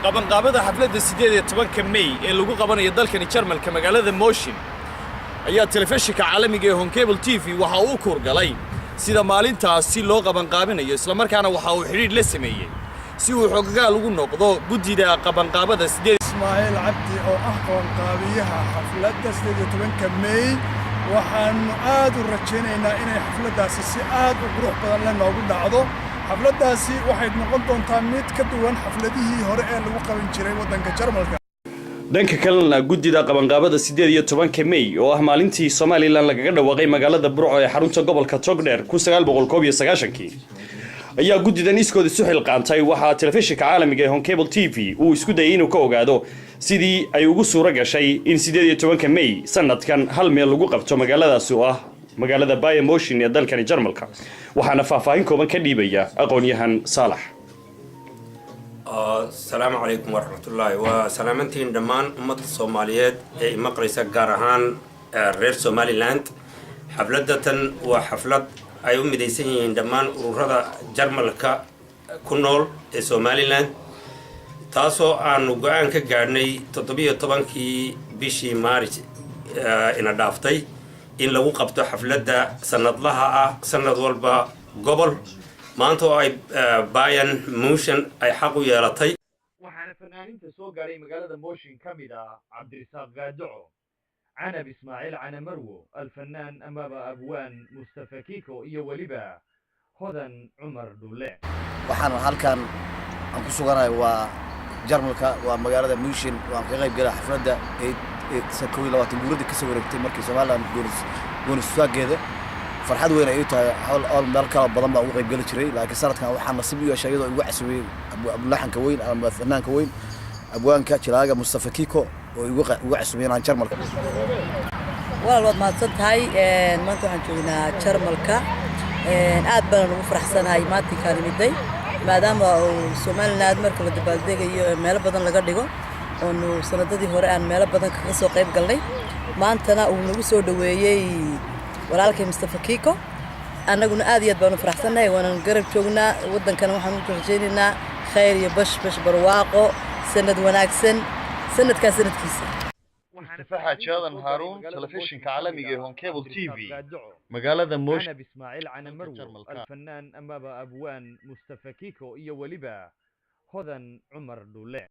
Qabanqaabada xafladda 18-ka May ee lagu qabanayo dalkani Jarmalka, magaalada München, ayaa telefishinka caalamiga ee Horn Cable TV waxa uu u kuurgalay sida maalintaasi loo qabanqaabinayo, islamarkaana waxa uu xidhiidh la sameeyey si uu xogagaal ugu noqdo guddida qabanqaabada sideed Ismaaciil Cabdi oo ah qabanqaabiyaha xafladda 18-ka May. Waxaannu aad u rajaynaynaa inay xafladdaasi si aad u qurux badan le noogu dhacdo. Xafladdaasi waxay noqon doontaa mid ka duwan xafladihii hore ee lagu qaban jiray waddanka Jarmalka. Dhanka kalena, guddida qabanqaabada 18-ka May, oo ah maalintii Somaliland lagaga dhawaaqay magaalada Burco ee xarunta gobolka Togdheer 1991-kii, ayaa guddidan iskood isu xilqaantay. Waxaa telefishinka caalamiga ee Horn Cable TV uu isku dayay inuu ka ogaado sidii ay ugu suuro gashay in 18-ka May sanadkan hal meel lagu qabto magaaladaasi oo ah magaalada Bayern München ee dalkani Jarmalka. Waxaana faahfaahin kooban ka dhiibaya aqoon-yahan Saalax. Asalaamu calaykum waraxmatullaahi. Waa salaamantiin dhammaan ummadda Soomaaliyeed ee imaqlaysa, gaar ahaan reer Somaliland. Xafladatan waa xaflad ay u midaysan yihiin dhammaan ururada Jarmalka ku nool ee Somaliland, taasoo aanu go-aan ka gaadhnay 17-kii bishii Maarij ina dhaaftay in lagu qabto xafladda sanadlaha ah, sanad walba gobol, maanta oo ay Bayern München ay xaq u yeelatay. Waxaana fanaaniinta soo gaadhay magaalada München ka mid ah Cabdirisaaq Gaadoco, Canab Ismaaciil Canamarwo, alfanaan amaba abwaan Mustafa Kiko iyo weliba Hodan Cumar Dhulle. Waxaan halkan aan ku suganahay waa Jarmalka, waa magaalada München. Waan ka qayb galay xafladda ee 21 guuradii kasoo wareegtay markii Somaliland goonisutaageeda. Farxad weyn ay tahay. Hawl meel kala badan baan uga qayb geli jiray, laakiin sanadkan waxaa nasiib u yeeshay iyadoo igu casuumay abulaxanka weyn ama fanaanka weyn, abwaanka jilaaga Mustafa Kiko, oo igu casuumay inaan Jarmalka. Walaal, waad mahadsan tahay. Maanta waxaan joognaa Jarmalka. Aad baan ugu faraxsanahay maatinkaan imiday, maadaama uu Somaliland marka la dabaaldegayo meelo badan laga dhigo, oonu sanadadii hore aan meelo badan kaga soo qayb galnay. Maantana uu nagu soo dhoweeyey walaalkay Mustafa Kiko. Annaguna aad iyo aad baanu faraxsannahay, waanan garab joognaa. Waddankana waxaan u rajaynaynaa khayr iyo bash bash, barwaaqo, sanad wanaagsan, sanadkaa sanadkiisa. Mustafa Xaaji Aadan Haaruun, telefishinka caalamiga ee Horn Cable TV, magaalada München. Canab Ismaaciil Canamarwo, alfanaan amaba abwaan Mustafa Kiko iyo weliba Hodan Cumar Dhulle.